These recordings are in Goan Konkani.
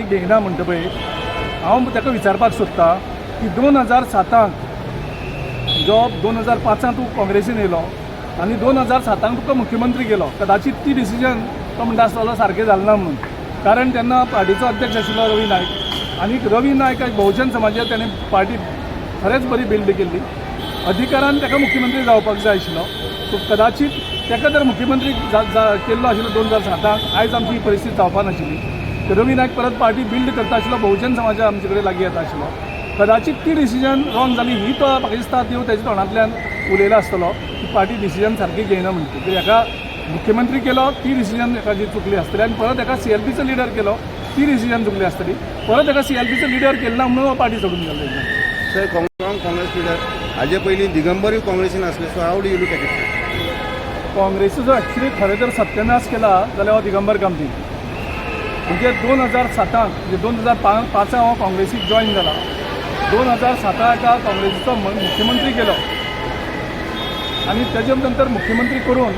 घेयना म्हणटा पळय, हांव ताका विचारपाक सोदता की 2007क जो 2005 तूं काँग्रेसीन येयलो आनी 2007क तुका मुख्यमंत्री केलो, कदाचित ती डिसिजन तो म्हणटा आसतलो सारकें जालें ना म्हणून. कारण तेन्ना पार्टीचो अध्यक्ष आशिल्लो रवी नायक आनी रवी नायक एक बहुजन समाजात तेणें पार्टी खरेंच बरी बिल्ड केल्ली. अधिकारान ताका मुख्यमंत्री जावपाक जाय आशिल्लो. सो कदाचित ताका जर मुख्यमंत्री केल्लो आशिल्लो 2007क, आयज आमची ही परिस्थिती जावपा नाशिल्ली. रवी नायक परत पार्टी बिल्ड करता आशिल्लो, बहुजन समाजा आमचे कडेन लागीं येता आशिल्लो. कदाचित ती डिसिजन रॉंग जाली ही तो म्हाका दिसता त्यो तेच्या तोंडांतल्यान उलयला आसतलो की पार्टी डिसिजन सारकी घेयना म्हणटा. कित्याक हेका मुख्यमंत्री केलो ती डिसिजन एका चुकली आसतली आनी परत एका सीएलपीचो लिडर केलो ती डिसिजन चुकली आसतली. परत एका सीएलपीचो लिडर केलो ना म्हणून हो पार्टी सोडून गेलो एकदम. सर, काँग्रेस लिडर, हाजे पयलीं दिगंबरूय काँग्रेसीन आसले, so how do you look at it? काँग्रेसीचो एक्चुली खरें तर सत्यानाश केला जाल्यार हो दिगंबर कामती. म्हणजे 2007क, म्हणजे 2005 हांव काँग्रेसीक जॉयन जाला, 2007 एका काँग्रेसीचो मुख्यमंत्री केलो आनी तेजे नंतर मुख्यमंत्री करून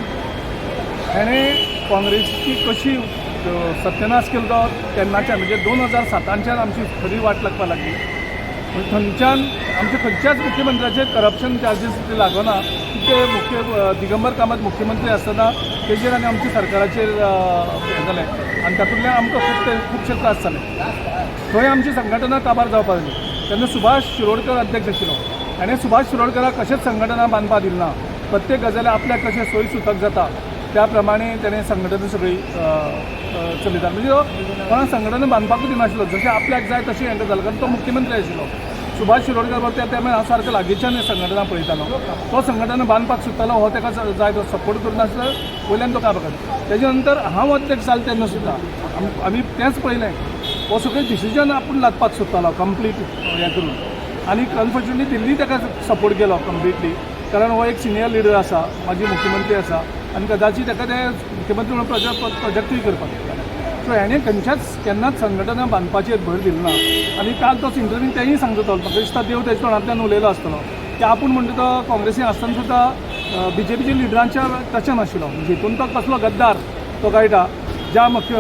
हेणें काँग्रेसीची कशी सत्यानाश केलो तो तेन्नाच्यान, म्हणजे 2007च्यान आमची खरी वाट लागपाक लागली. पूण थंयच्यान आमच्या खंयच्याच मुख्यमंत्र्याचेर करप्शन चार्जीस ते लागना तितके मुख्य दिगंबर कामत मुख्यमंत्री आसतना तेजेर आनी आमच्या सरकाराचेर हें जालें आनी तातूंतल्यान आमकां खूब ते खुबशे त्रास जाले. थंय आमची संघटना काबार जावपाक लागली. तेन्ना सुभाष शिरोडकर अध्यक्ष आशिल्लो. हाणें सुभाष शिरोडकराक कशेंच संघटना बांदपाक दिली ना. प्रत्येक गजाली आपल्याक कशें सोय सुतक जाता त्या प्रमाणे तेणें संघटना सगळी चलयता. म्हणजे तो कोणाक संघटना बांदपाकूच दिनाशिल्लो. जशें आपल्याक जाय तशें हें जालें, कारण तो मुख्यमंत्री आशिल्लो. सुभाष शिरोडकर बरोबर त्या टायमार हांव सारको लागींच्यान संघटना पळयतालो. तो संघटना बांदपाक सोदतालो, हो ताका जाय तो सपोर्ट करनासलो, वयल्यान तो काबार करता. तेजे नंतर हांव अध्यक्ष जालें तेन्ना सुद्दां आमी तेंच पळयलें. हो सगळें डिसिजन आपूण लादपाक सोदतालो कंप्लीट हें करून आनी अनफॉर्च्युनेटली दिल्ली ताका सपोर्ट केलो कंप्लिटली, कारण हो एक सिनियर लिडर आसा, माजी मुख्यमंत्री आसा आनी कदाचित ताका ते मुख्यमंत्री म्हणून प्रोजेक्टूय करपाक शकता. सो हेणें खंयच्याच केन्नाच संघटना बांदपाचेर भर दिली ना. आनी काल तोच इंटरव्यू तेंय सांगता तो, म्हाका दिसता देव तेच्या तोंडांतल्यान उलयलो आसतलो की आपूण म्हणटा तो काँग्रेसीन आसतना सुद्दां बीजेपीच्या लिडरांच्या टचान आशिल्लो. म्हणजे हितून तो कसलो गद्दार तो कळटा. ज्या मुख्य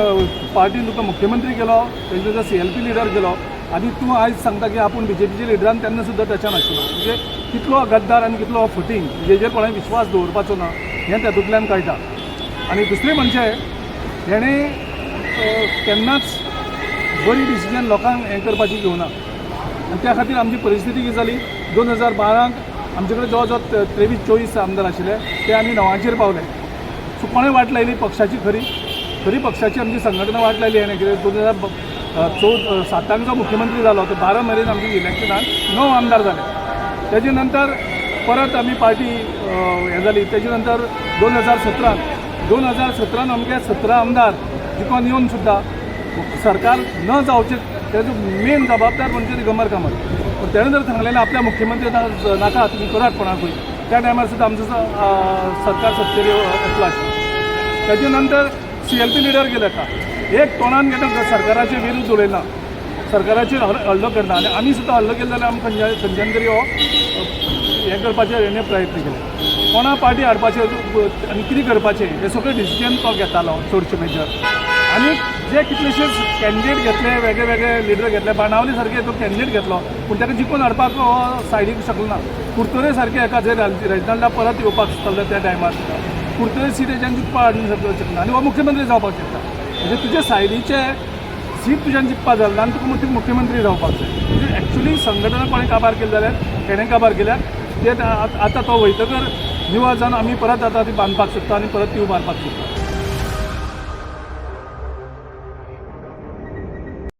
पार्टीन तुका मुख्यमंत्री केलो, तेजे सीएलपी लिडर केलो आनी तूं आयज सांगता की आपूण बीजेपीच्या लिडरान तेन्ना सुद्दां टचान आशिल्लो, म्हणजे कितलो गद्दार आनी कितलो फटींग, जेजेर कोणाय विश्वास दवरपाचो ना हें तातूंतल्यान कळटा. आनी दुसरें म्हणजे हेणें केन्नाच बरी डिसिजन लोकांक हें करपाची घेवना आनी त्या खातीर आमची परिस्थिती कितें जाली, 2012क आमचे कडेन जवळ जवळ 23-24 आमदार आशिल्ले, ते आमी णवांचेर पावले. सो कोणें वाट लायली पक्षाची? खरी खरी पक्षाची आमची संघटना वाट लायली हेणें. कितें 2014 सातांक जो मुख्यमंत्री जालो तो 12 मेरेन आमची इलेक्शनान 9 आमदार जाले. तेजे नंतर परत आमी पार्टी हें जाली. तेजे नंतर 2017त, 2017 आमगे 17 आमदार जिखोन येवन सुद्दां सरकार न जावचें तेजो मेन जबाबदार म्हणजे दिगंबर कामत. पूण तेणें जर सांगलें आपल्या मुख्यमंत्री नाका, तुमी करात कोणाकूय, त्या टायमार सुद्दां आमचो सरकार सत्तेर येतलो आशिल्लो. तेजे नंतर सीएलपी लिडर गेले का एक तोंडान घेता सरकाराचे विरुद्ध उलयना, सरकाराचेर हल्लो करना आनी आमी सुद्दां हल्लो केलो जाल्यार आमकां खंयच्यान तरी हो हें करपाचें हेणें प्रयत्न केले. कोणा पार्टी हाडपाचें आनी कितें करपाचें हें सगळें डिसिजन तो घेतालो चडशें मेजर. आनी जे कितलेशेच कॅन्डिडेट घेतले, वेगळे वेगळे लिडर घेतले, बाणावली सारके तो कॅन्डिडेट घेतलो, पूण ताका जिखून हाडपाक हो सायडीक शकलो ना. कुडतरे सारके एका जर रेजिनल्डा परत येवपाक सोदतालो त्या टायमार सुद्दां कुडतरे सीट हेज्यान जिखपाक हाडूंक शकना आनी हो मुख्यमंत्री जावपाक शकता. म्हणजे तुजे सायडीचे सीट तुज्यान जिखपा जालें ना आनी तुका मुख्यमंत्री जावपाक जाय. म्हणजे एक्चुली संघटना कोणें काबार केली जाल्यार तेणें काबार केल्या. ते आतां तो वयतकर निवळ जावन आमी परत आतां ती बांदपाक सोदता आनी परत ती उबारपाक सोदता.